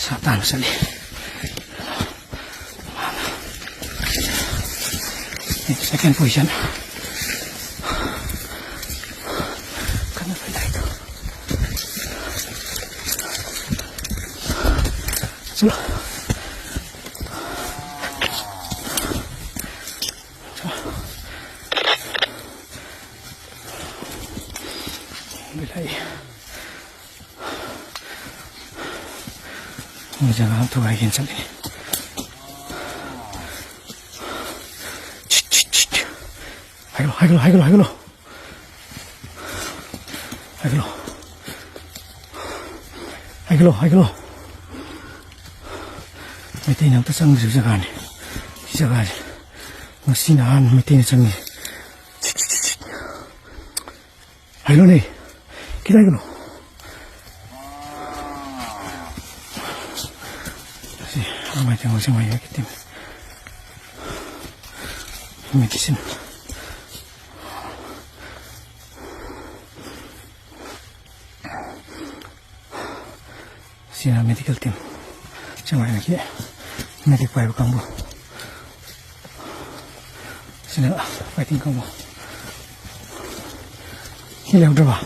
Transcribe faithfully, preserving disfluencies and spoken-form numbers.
Satan sali. Second position. Chalo. Bilai. Mui jang a thu hai kin chak ni. Chit, chit, chit. Hai lo, hai lo, hai lo, hai lo. Hai lo. Hai lo, hai lo. Meitei nang ta chang jiu jaka ni. Jaka ni. Masina han meitei na chang ni. Chit, chit, chit, chit. Hai lo ni. Kita hai lo. Si, amai tengok si mai ya kitim. Medicine. Sina medical team. Chama na ki medic pai kang bo. Sina fighting kang bo. Ni leu dra ba.